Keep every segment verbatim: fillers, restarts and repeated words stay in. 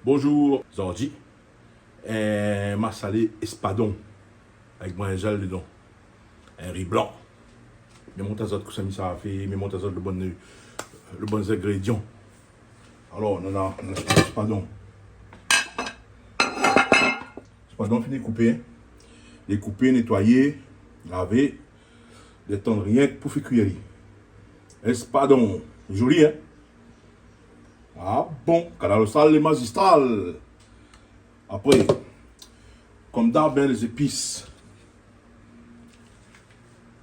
Bonjour, zordi, in masalé espadon avèk brinzèl dedan. In ri blan. Mi mont azot kosa mi sa fé, mi mont azot le bon, le bon zingrédian. Alor, nana, nana espadon. Espadon fini koupé. Lé koupé, nétoiyé, lavé. Lé tann rienk pou fé kui ali. Espadon. Zoli, in ? Ah bon, Kanal Austral, le magistral. Apré, konm dab, in, lé zépis.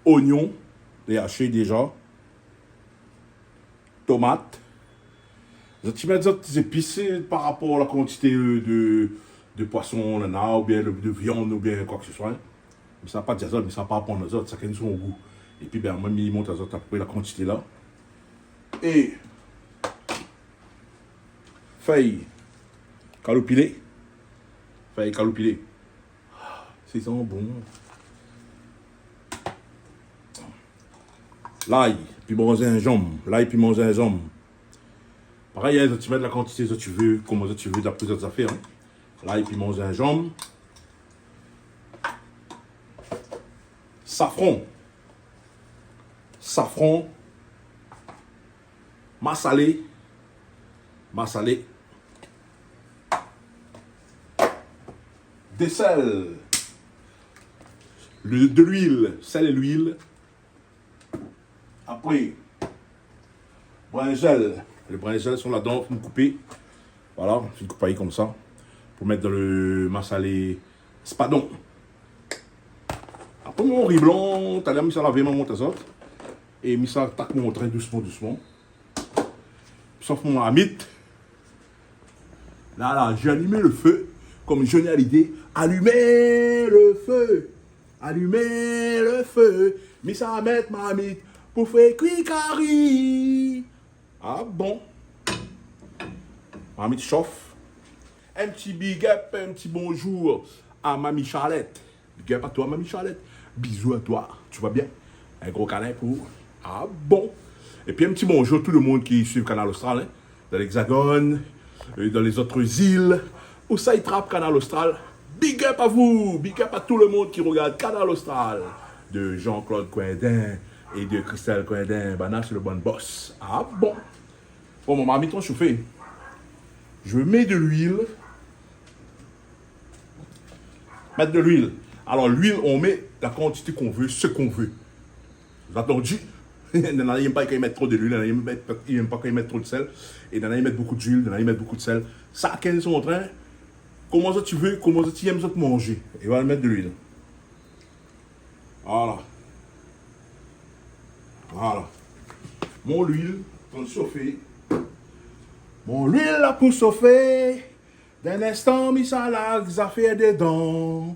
Oignon, lé ashé déza. Tomat. Zot i mèt zot zépis, sé par rapor la kantité de, de poison nana, oubien de, de viann, oubien koi ke se soi, in. Mi sa pa di azot, mi sa pa aprann azot, shakinn son gou. Épi, bin, moin, mi mont azot apépré la kantité la. É fèy kaloupilé. Fèy kaloupilé. Sé sa bon. Lay, piman, zinzanm. Lay, piman, zinzanm. Parèy, in, zot i mèt la kantité zot i vé, koman zot i vé, dapré zot zafèr, in. Lay, piman, zinzanm. Safran. Safran. Masalé. Masalé. De sèl. Le, de luil. Sèl é luil. Apré, brinzèl. Le brinzèl son ladan, fine koupé. Voilà, fine koupé konmsa. Pou mèt dan le masalé espadon. Apré, mon ri blan, talèr mi sa lavé, mi mont azot. É mi sa atak mon trin dousman, dousman. Sof mon marmit. La, la, j'ai allumé le feu, comme Johnny Hallyday. Allumez le feu, allumez le feu. Mi sa mèt marmit pou fé kui kari. Ah bon ? Marmit shof. In ti big up, in ti bonjour à Mamie Charlette. Big up à toi, Mamie Charlette. Bisous à toi. Tu vas bien ? Un gros câlin pour vous. Ah bon ? Épi in ti bonjour tout le monde ki suiv Kanal Austral, in, dan l'Hexagone, é dan lé zot zil, ousa i trap Kanal Austral. Big up à vous. Big up à tout le monde qui regarde Kanal Austral. De Jean-Claude Coindin et de Christelle Coindin. Banna sé le bon boss. Ah bon ? Bon, mon marmit lé shofé. Je mets de l'huile. Mèt de luil. Alor, luil, on met la quantité qu'on veut, ce qu'on veut. Zot la antandi ? Nana i yèm pa kan i mèt tro de luil, nana i yèm pa, i yèm pa kan i mèt tro de sèl. É nana i mèt bonpé de luil, nana i mèt bonpé de sèl. Shakinn son trin. Koman zot i vé, koman zot i yèm zot manzé. É va mèt de luil. Voilà. Voilà. Mon luil, pou shofé. Mon luil la pou shofé. Dan in instan, mi sa larg zafèr dedan.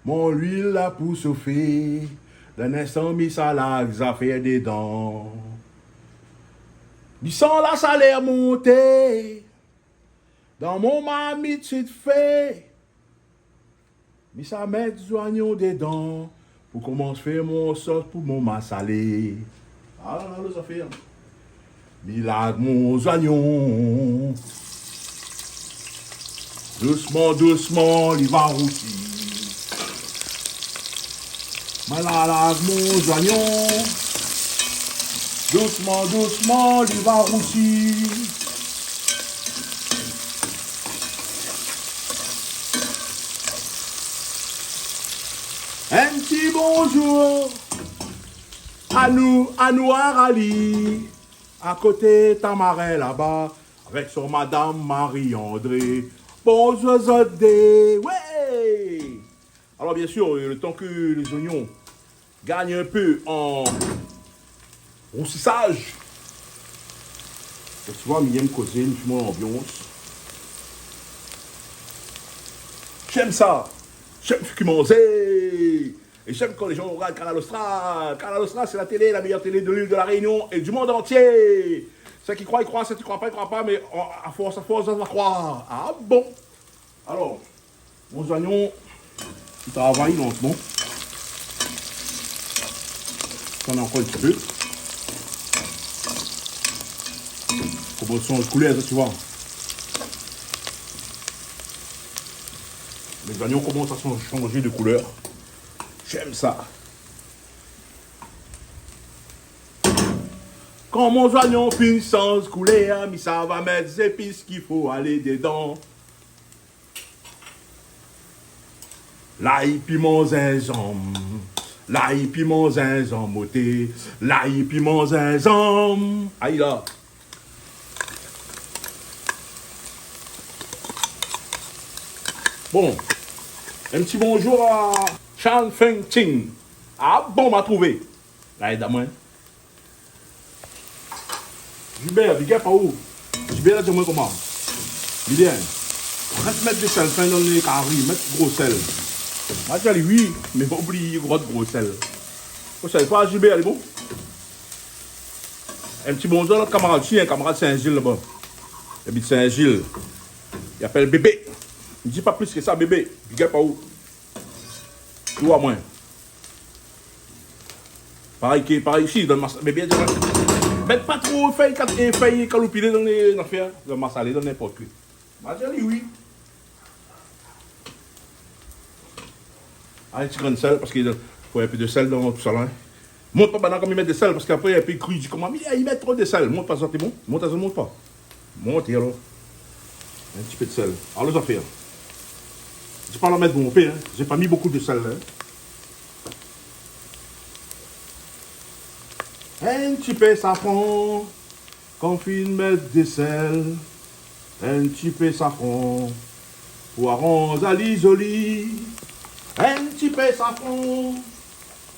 Mon luil la pou shofé. Dan in instan, mi sa larg zafèr dedan. Mi san la shalèr monté. Dan mon marmit sitfé. Mi sa mèt zoignon dedan pou komans fé mon sos pou mon masalé. Ah la la, lo zafèr. Mi larg mon zoignon. Dousman, dousman, li va rousi. Mi la larg mon zoignon. Dousman, dousman, li va rousi. In ti bonjour. Anou, Anou Arali, a koté Tamarin laba, avèk son madam Marie-André. Bonjour zot dé. Ouais. Alors, bien sûr, euh, le temps que les oignons gagnent un peu en roussissage, tu vois, mi yèm kozé, mi fé mon anbians. J'aime ça. J'aime ce qui mange. Et j'aime quand les gens regardent Kanal Austral. Kanal Austral, c'est la télé, la meilleure télé de l'île de la Réunion et du monde entier. Ceux qui croient, ils croient. Ceux qui croient pas, ils croient pas. Mais on- à force, à force, on va croire. Ah bon ? Alors, mon zoignon, il travaille lentement. J'en ai encore un petit peu. Faut pas changer de couleur, ça, tu vois. Mé zoignon i komans a shanj, shanj de koulèr. J'aime ça. Kan mon zoignon fine shanj koulèr, mi sava mèt zépis ki fo alé dedan. Lay, piman, zinzanm. Lay, piman, zinzanm, oté. Lay, piman, zinzanm. Ay la. Bon, in ti bonzour a Chan Feng Ching. A bon, ma trouvé. La, èd amoin. Gilbert, big up aou. Gilbert la di amoin koman. Li di, arèt mèt de sèl fin dan le kari, mèt gro sèl. Ma di ali wi, mé pa oubliy rod gro sèl. Gro sèl, pa Gilbert, lé bon. In ti bonzour a lot kamarad osi, in kamarad Sin-Zil laba. Li abit Sin-Zil. Li apèl Bébé. Mi di pa plis ke sa, Bébé. Big up aou. Ou amoin. Parèy ke, parèy isi, dan mas-, mé bien, mèt pa tro fèy kat-, é fèy kaloupilé dan lé zafèr, dan masalé, dan ninport ki. Ma di ali wi. A, in ti grin sèl, paske fo in pé de sèl dan tousala, in. Mont pa banna koman i mèt de sèl, paske apré, in pé kri, di koman, mé i mèt tro de sèl. Mont pa, sa té bon. Mont, sa mont pa. Mont, alor. In ti pé de sèl. Alor, zafèr. Di pa la mèt bonpé, in. J'ai pas mis beaucoup de sel, in. In ti pé safran, kan fine mèt de sèl, in ti pé safran, pou aranz ali zoli, in ti pé safran,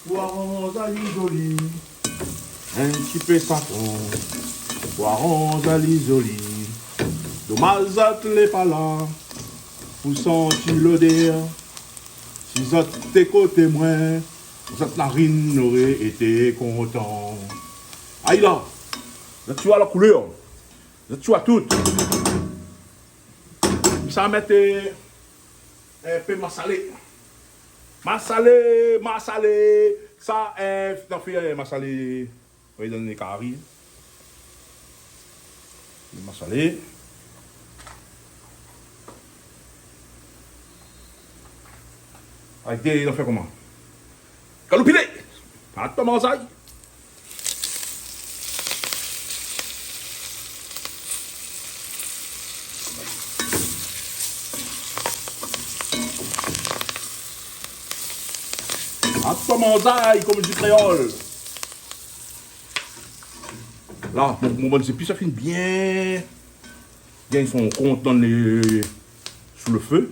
pou aranz ali zoli, in ti pé safran, pou aranz ali zoli. Domaz zot lé pa la, pou santi lodèr, si zot té koté moin, zot narine noré été kontan. Ay la, zot i oi la koulèr, zot i oi tout. Mi sa mèt, euh, in pé masalé. Masalé, masalé, sa, euh, sa fé, euh, masalé. Wi, dan le kari. Masalé. Ay, dé, zafèr koman. Kaloupilé. Atann manzay. Atann manzay, kom di kréol. La, mon, mon bann zépis la fine bien gingn son kont dan le, sou le fé.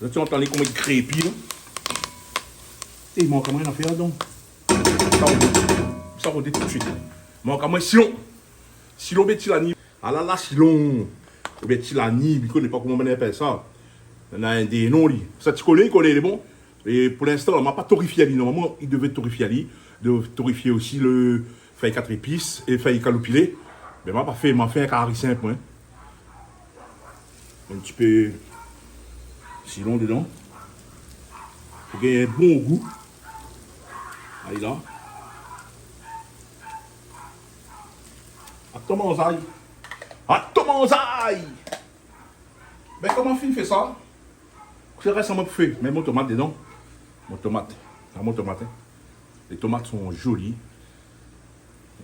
La, ti antann ali koman i krépi la. É, i mank amoin in zafèr la, donk. Sa, ou sa rod tout suit. Mank amoin silon. Silon oubien tilani. Ala la silon. Oubien tilani, mi koné pa koman i apèl sa. Néna in dé non, li. Sa ti koné, i koné, lé bon. É pou linstan la, ma pa torifié ali. Normalman, i devé torifié ali. Devé torifié osi le fèy kat épis é fèy kaloupilé. Mé ma pa fé, ma fé in kari sinp, moin. In ti pé silon dedan. Pou gingn in bon gou. Ay la. Atann manzay. Atann manzay. Bin, koman fine fé sa ? Sa rès amoin pou fé. Mèt mon tomat dedan. Mon tomat. A, mon tomat, in. Les tomates sont jolies.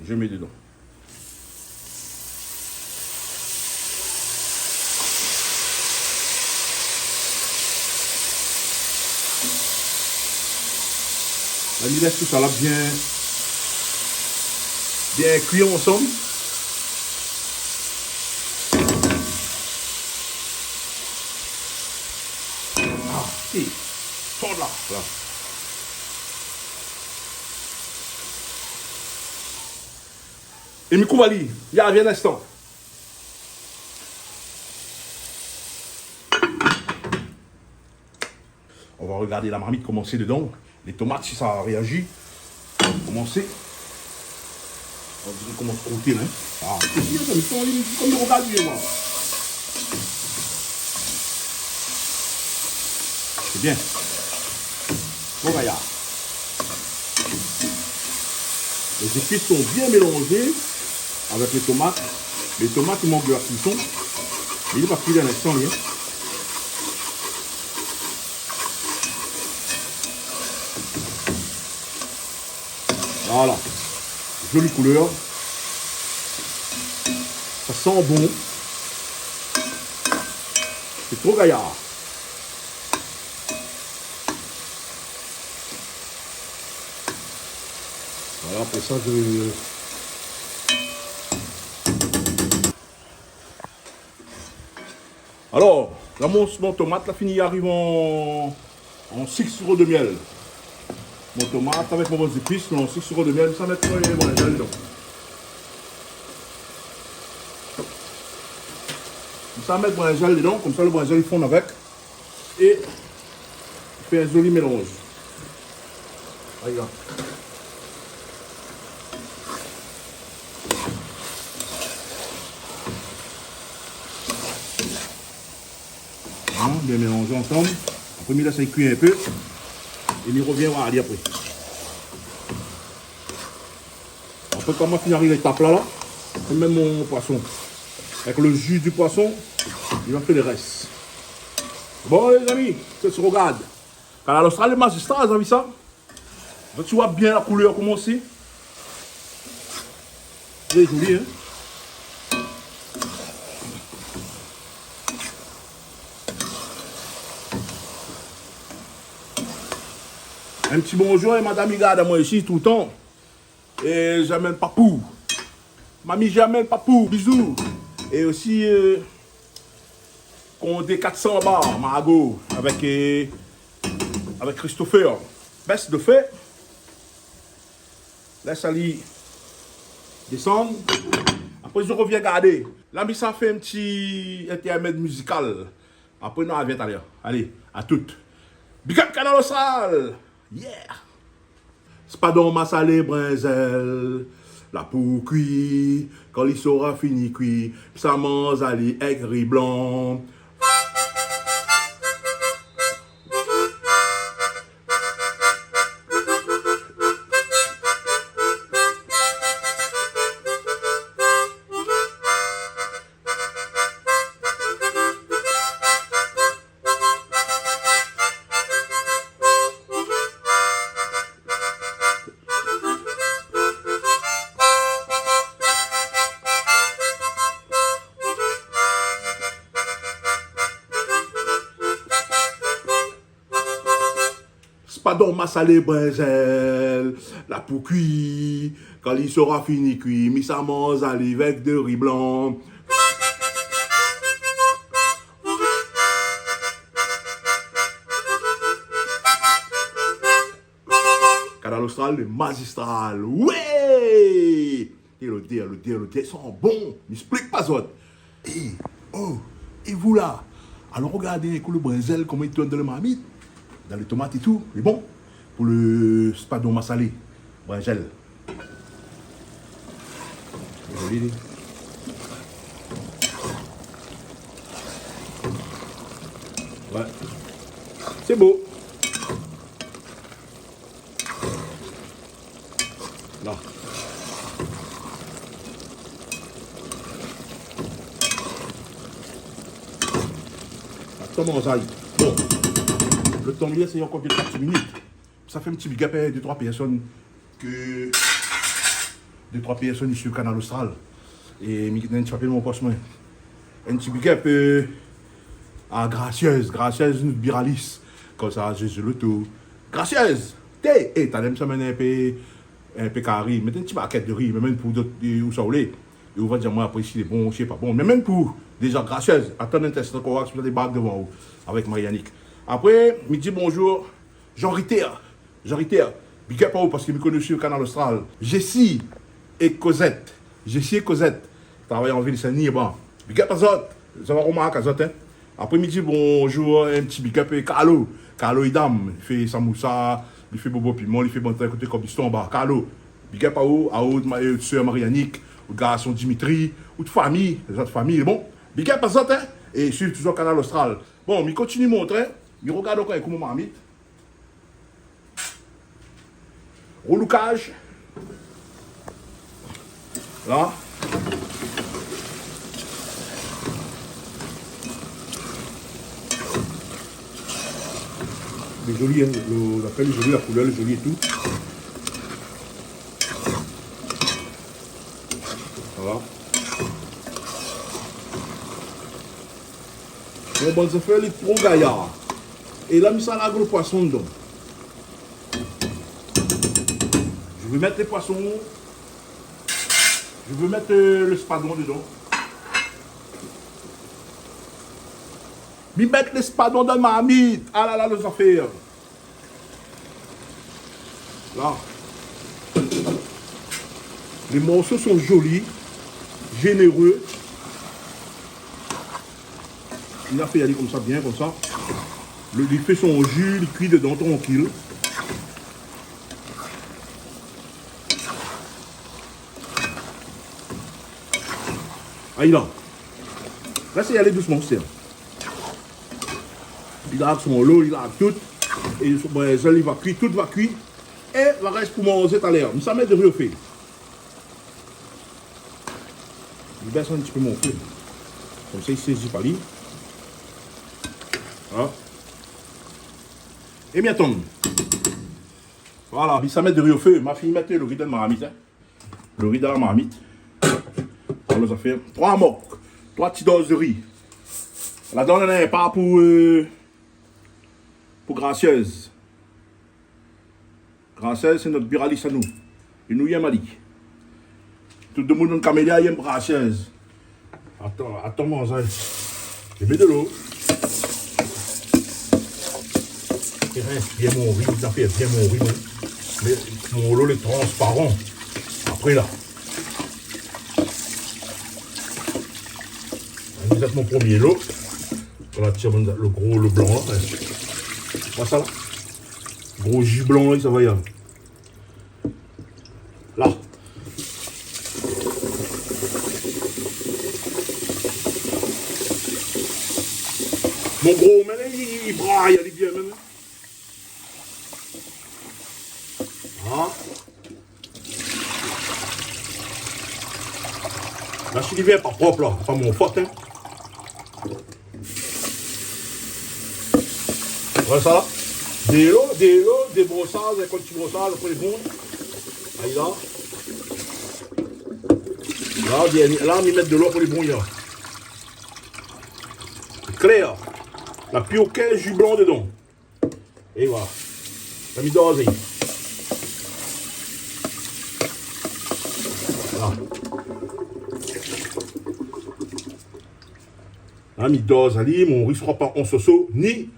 Je mets dedans. La, mi lès tousala bien, bien kui ansanm. Ah, si. Sort la, la. É mi kouv ali. Ya, vien in instan. On va regarder la marmite, koman sé dedan. Les tomates, si ça réagit. Koman sé. On diré i komans krouté la, in. Ah, sé bien, sa, mé sa, i, kom i rogard, i voi. C'est bien. Bon, gayar. Les épices sont bien mélangées avec les tomates. Les tomates, i mank de la cuisson. Mé li pa kui dan linstan, li, in. Voilà. Zoli koulèr. Sa i san bon. Sé tro gayar. Voilà, apré sa, mi Alor, la, mon, mon tomat la fini ariv an, an sik siro de mièl. Mon tomat avèk mon bann zépis, mon sik siro de mièl, mi sa mèt, euh, brinzèl dedan. Mi sa mèt brinzèl dedan, konmsa lo brinzèl i fonn avèk. É fé in zoli mélanz. Ala. Bon, bien mélanzé ansanm. Apré, mi lès ali kui in pé. É mi rovien oir ali apré. Apré, kan ma fini ariv létap la, la, sé mèm mon poison. Avèk lo ji di poison, li va fé lo rès. Bon, lé zami, sé, rogard. Kanal Austral, lé mazistral, zot la vi sa ? Zot i oi bien la koulèr koman sé. Lé zoli, hein ? In ti bonzour, é madam i gard amoin isi toultan. É Jamèl Papou. Mami Jamèl Papou, bizou. É osi, euh, Kondé kat san anba, Margot, avèk, euh, avèk Christopher. Bès de fé. Lès ali désann. Apré, mi rovien gardé. La, mi sa fé in ti intèrmèd mizikal. Apré, nou rovien talèr. Alé, a tout. Big up Kanal Austral. Yeah. Spadon masalé brinzèl, la pou kui, kan li sora fini kui, sa manz ali èk ri blan. Spadon masalé brinzèl, la pou kui, kan li sora fini kui, mi sa manz ali avèk de ri blan. Kanal Austral, le magistral. Wé ! É lodèr, lodèr, lodèr, i san bon. Mi ésplik pa zot. É, oh, é vou la. Alon rogardé in kou lo brinzèl, koman li tourn dan lo marmit, dan lo tomat é tou. Lé bon pou lo spadon masalé brinzèl. Zoli, li. Wé. Sé bo. La. Atann, mon zay. Bon. Lo tan mi lès, sé ankor kat minit. Sa fé in ti big up, é, dé troi pèrsone ke, dé troi pèrsone isi o Kanal Austral. É mi, in ti rapèl mon pos, moin. In ti big up, euh, a Gracieuse, Gracieuse, nout biralis. Konmsa, Jésus Loto. Gracieuse ! Té, é, talèr mi sa amenn in pé, in pé kari, mèt in ti bakèt de ri, mé mèm pou dot, é, ousa ou lé. É ou va dir amoin apré si lé bon, si lé pa bon. Mé mèm pou, déza, Gracieuse, atann in instan, ankor, si mi débark dovan ou, avèk Marianique. Apré, mi di bonzour, Jean Ritter. Jean Ritter, big up aou, paske mi koné osi o Kanal Austral. Jessie é Cosette. Jessie é Cosette. Travay an vil Sin-Dni, bon. Big up azot. Zot va romark azot, in. Apré mi di bonzour, in ti big up, é Carlo. Carlo Idam, li fé samousa, li fé bobo piman, li fé bann truk koté Kobiston anba. Carlo, big up aou, aou, ma, euh, sèr Marianique, out garson Dimitri, out fami, zot fami, bon. Big up azot, in. É suiv touzour Kanal Austral. Bon, mi kontinié mont, in. Mi rogard ankor in kou mon marmit. Reloukaz. La. Lé zoli, in, lo, la pèl lé zoli, la koulèr lé zoli é tou. Voilà. Bon, bann zafèr lé tro gayar. É la, mi sa larg lo poison dedan. Je vais mettre les poissons. Je vais mettre, euh, l'espadon dedans. Mi mèt lespadon dan marmit. Ah là là, les affaires. Là. Les morceaux sont jolis, généreux. Li la fé alé konmsa, bien konmsa. Li, li fé son ji, li kui dedan trankil. Ayi la. La, sé alé dousman, sé. Li larg son lo, li larg tout. É son brinzèl, li va kui, tout va kui. É va rès pou manzé talèr. Mi sa mèt dori o fé. Mi bès in ti pé mon fé. Konmsa, li sézi pa li. Voilà. É mi atann. Voilà, mi sa mèt dori o fé. Ma fini mèt lo ri dan marmit, in. Lo ri dan marmit. Alor, sa fé troi mok, troi ti doz dori. Ladan, néna in par pou, euh, pou Gracieuse. Gracieuse, sé nout biralis anou. É nou yèm ali. Tout demoun dan Kamélia yèm Gracieuse. Atann, atann, manzé. Mi mèt dolo. Li rins bien mon ri, sa fé bien mon ri, moin. Mé mon lo lé transparan. Apré la, mi mèt mon promié lo. Voilà, tir lo gro, lo blan la. Voilà sa la. Gro ji blan la, sa va, ya. La. Mon gro, mé li, li, li bray, li vien mèm. Hein? La, si li vien pa prop, la, pa mon fot, in. Voilà sa la. Dolo, dolo, dé brosaz, in ti brosaz, apré lé bon. Ayi la. La, dèrnié, la, mi mèt dolo pou lé bon, la. Klèr. La pi okin ji blan dedan. É voilà. La mi dozé. Voilà. La mi doz ali, mon ri sra pa an soso, ni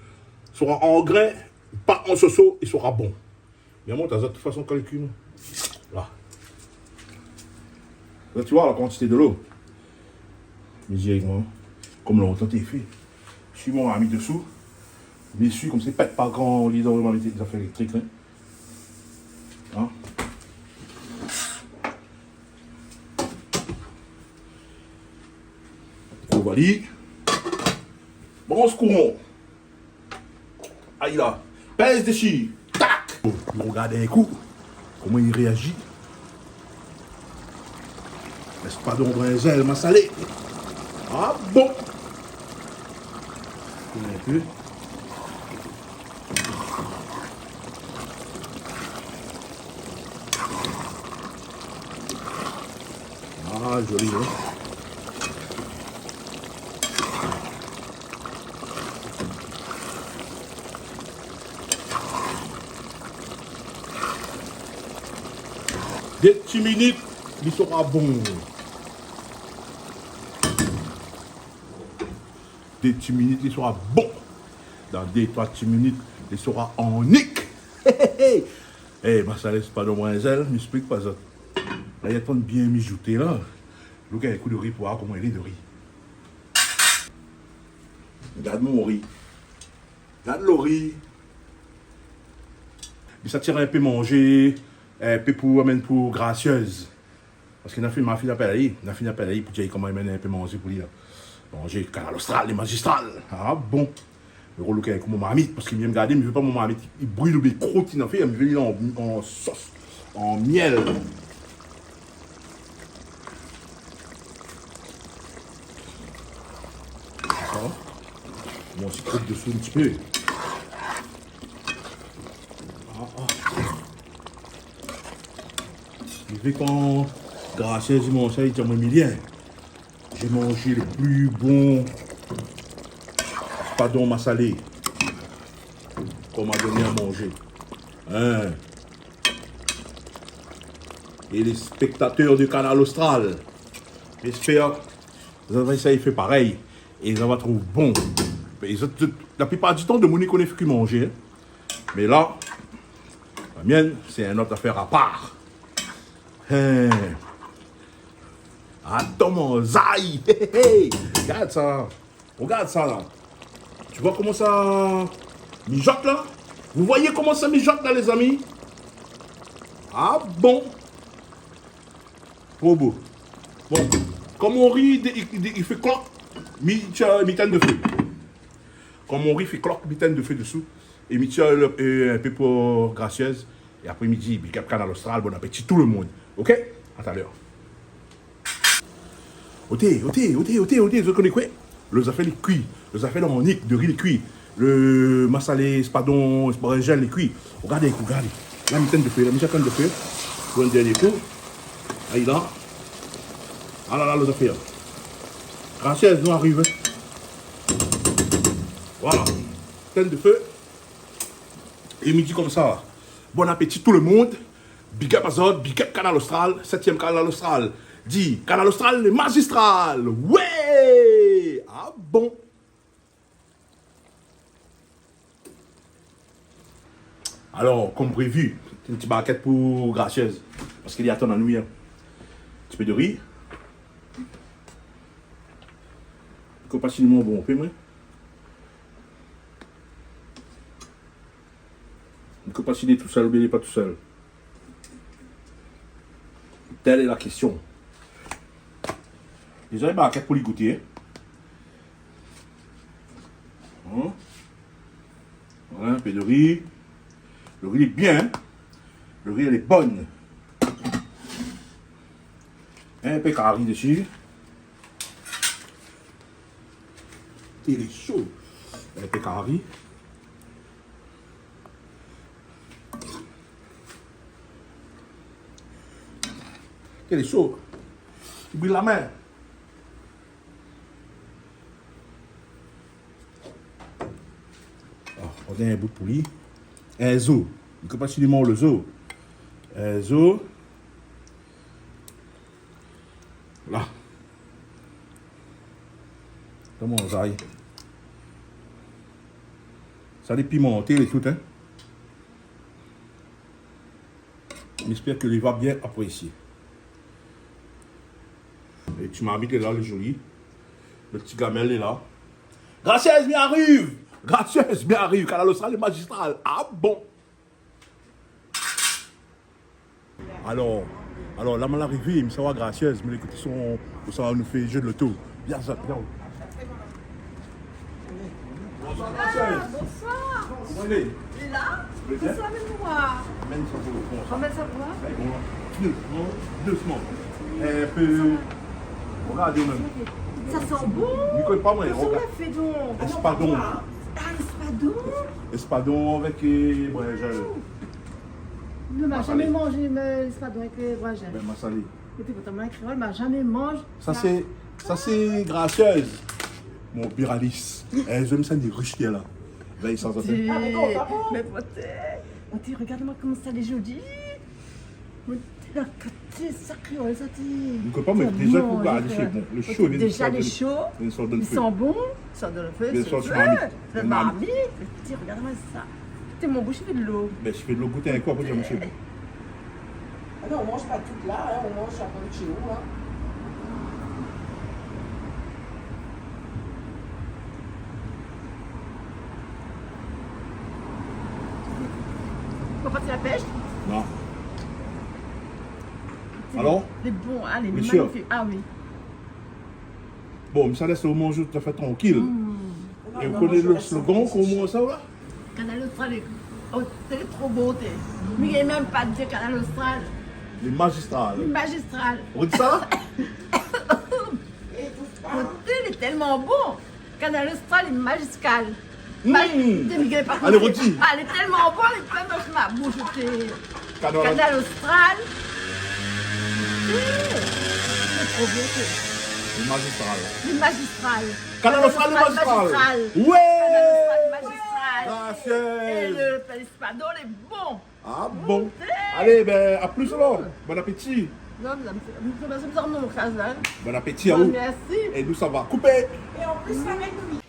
sra an grin, pa an soso, li sra bon. Mi amont azot tout fason kalkil. La. La, ti voi la kantité dolo. Mizir amoin. Konm lontan té fé. Sui mon marmit desou. Mi sui konmsa li pèt pa kan li dan mon marmit, zafèr éléktrik, in. In. Kouvri ali. Bransh kouran. Ayi la. Pèz dési. Tak. Nou rogard in kou koman li réazi. Lespadon brinzèl masalé. Ah bon. Tourn in pé. Ah, zoli, in. Dé ti minit, li sra bon. Dé ti minit, li sra bon. Dan dé, troi ti minit, li sra annik. Eh, masalé, sé pa do brinzèl, mi ésplik pa zot. La, li atann bien mijouté la. Louk in kou dori pou oir koman li lé dori. Gard mon ri. Gard lo ri. Mi sa tir in pé manzé, in pé pou amenn pou Gracieuse. Paske na fine, ma fine apèl ali, na fine apèl ali pou dir koman amenn in pé manzé pou li la. Manzé Kanal Austral, lé mazistral. Ah bon. Mi rolouk avèk mon marmit, paske mi yèm gardé, mi vé pa mon marmit i bril oubien i krout, i na fé, mi vé li an, an sos, an mièl. Sa. Bon, si krout desou in ti pé. Ah, ah. Mi vé kan Gracieuse, mon sa, li di amoin, Émilien, j'ai mangé le plus bon espadon massalé qu'on m'a donné à manger. Hein ? É lé spèktatèr de Kanal Austral, mi éspèr zot va éséy fé parèy é zot va trouv bon. É zot, zot, la plipar di tan, demoun i koné fé ki manzé, hein. Mé la, la mienne, sé in ot afèr apar. Hein. Atann, mon zay. Hé, hé, hé. Gard sa. Regarde ça là. Tu vois comment ça mijote là ? Vous voyez comment ça mijote là, les amis ? Ah bon ? Bon, bon. Bon, kan mon ri, i, i, i fé klok, mi tir, mi tinn de fé. Kan mon ri fé klok, mi tinn de fé desou. É mi tir le, euh, in pé pou Gracieuse. É apré, mi di, big up Kanal Austral, bon appétit tout le monde. OK ? À tout à l'heure. Oté, oté, oté, oté, oté, zot koné koué ? Lo zafèr lé kui, lo zafèr la mannik, de ri lé kui, lo masalé, espadon, espadon brinzèl lé kui. Regardé, regardé. La, mi tinn de fé, la, mi tinn de fé. Pou in dernié kou. Ayi la. Ah la la, lo zafèr. Gracieuse, nou ariv. Voilà. Tinn de fé. É mi di konmsa, bon appétit tout le monde. Big up azot, big up Kanal Austral, sètièm Kanal Austral. Di, Kanal Austral lé mazistral. Ouais ! Ah bon ? Alor, konm prévi, in ti barkèt pou Gracieuse. Parske li atann anou, in ti pé de ri. Kopa siné mon bon, fé mwin. Li kopa si li lé tousèl oubien li lé pa tousèl. Tèl lé la késtion. Déza, in barkèt pou li gouté, in. Voilà, in pé de ri. Lo ri lé bien, in. Lo ri lé bon. In pé kari dési. Té lé sho. In pé kari. Té lé sho. I bril la min. Ah, ou gingn in bout pou li. In zo. Li kopa si li manz lo zo. In zo. La. Koman sa lé ? Sa lé pimanté lé tout, in. Mi éspèr ke li va bien aprésié. É ti marmit lé la, lé zoli. Lo ti gamèl lé la. Gracieuse, mi ariv ! Gracieuse, mi ariv ! Kanal Austral lé mazistral. Ah bon ? Alor, alor, la, ma la arivé, mi sava oir Gracieuse, mi lé koté son, pou sa nou fé jeu de loto. Bien sa, bien. Bonsoir, Gracieuse. Ah, bonsoir. Koman i lé ? Lé la ? Lé bien ? Bonsoir, mèm pou mwin. Mèm sa pou mwin. Bon, sa. Mèm sa pou mwin. Wé, bon. Dousman, dousman. In pé, regardé mèm. Sa i san bon. Mi koné pa, mwin. Kosa ou la fé donk ? Espadon. Ah, espadon. Espadon avèk, euh, brinzèl. Non, ma zamé manzé, mé sé pa donk, euh, brinzèl. Bin, masalé. Épi pourtan, mwin, kréol, ma zamé manzé. Sa, sa sé, sa sé Gracieuse. Mon biralis. Eh, zot i vé sa, ni rish la. Vèy sa, sa fé. Mé poté, poté, regard amoin koman sa lé zoli. Mon té la koté sa kréol, sa té. Ou koné pa, mé déza, pou gardé, sé bon. Lo sho, déza lé sho. I san bon. Sa dann lo fé, sé lo marmit. Sé marmit. Ti, regard amoin sa. Té, mon boush i fé dolo. Bin, i fé dolo, gout in kou, apré, di amoin sé bon. Ah non, ou manz pa tout la, in, ou manz shakinn shé ou, in. Ou la parti la pèsh ? Non. Alor ? Lé bon, alé, lé magnifik. Ah oui. Bon, mi sa lès aou manzé toutafé trankil. Mm. É ou koné lo slogan, koman sa va ? Kanal Austral lé, oh, sé tro bon, té. Mi gingn mèm pa di Kanal Austral. Lé mazistral. Lé mazistral. Ou di sa ? Koté, lé tèlman bon. Kanal Austral lé mazistral. Mm. Ma-, té, mi gingn pa di. Alé, redi. Ah, lé tèlman bon, mi pé pa manzé ma boush, té. Kanal Austral. Kanal Austral. Lé tro bon, sé Lé mazistral. lé mazistral. Kanal Austral, lé mazistral. Mazistral. Ouais. Kanal Austral, mazistral. É Gracias. le, le espadon lé bon. Ah bon. Alé, bin, a plus alor. Bon apéti. Non, mé sa, sa, sa, sa, mon kaz la. Bon apéti a ou. Mèrsi. É nou sava koupé. É an plis, la rèn nou